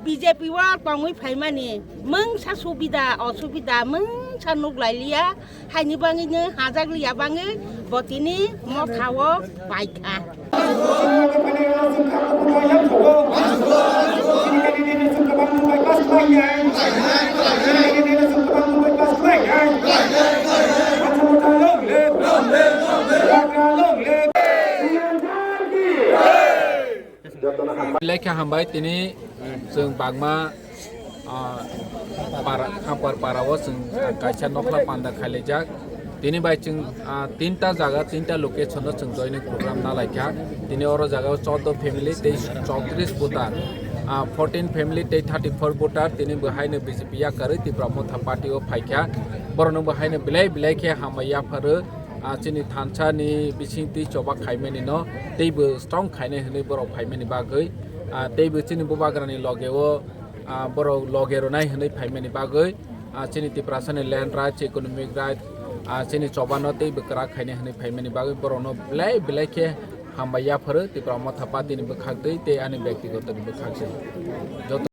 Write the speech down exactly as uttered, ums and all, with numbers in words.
B J P o tongwi phaimani mungsa subida osubida mungsa nuklailiya, haini bangwino hajakliya bangwi bo tini mothao paikha. Lekha hambai tini chwng bagma, ah, para, Khampar para o chwng kaisa nokla panda khailaijak. Tini bai chwng, ah, tinta jaga, tinta location o chwng joining program nalaikha. Tini oro jaga o chordo family tei chowtris voter, ah, fourteen family tei thirty four voter tini bo haino B J P yakarwi Tipra Motha Party o phaikha. Borokno bo haino belai belai khe hambai yapharwi, ah, chini thansa ni bising twi choba khaimani no teibo strong khainai hwnwi borok phaimani bagwi, ah, teibo chini bubagra ni loge o, ah, borok loge rwnai hwnwi phaimani bagwi, ah, chini Tiprasa ni land rights, economic rights, ah, chini choba no teibo kwrak khainai hwnwi phaimani bagwi borok no belai belai khe hambai yapharo Tipra Motha Party ni bwkhak twi tei ani byaktigoto ni bwkhak twi. Joto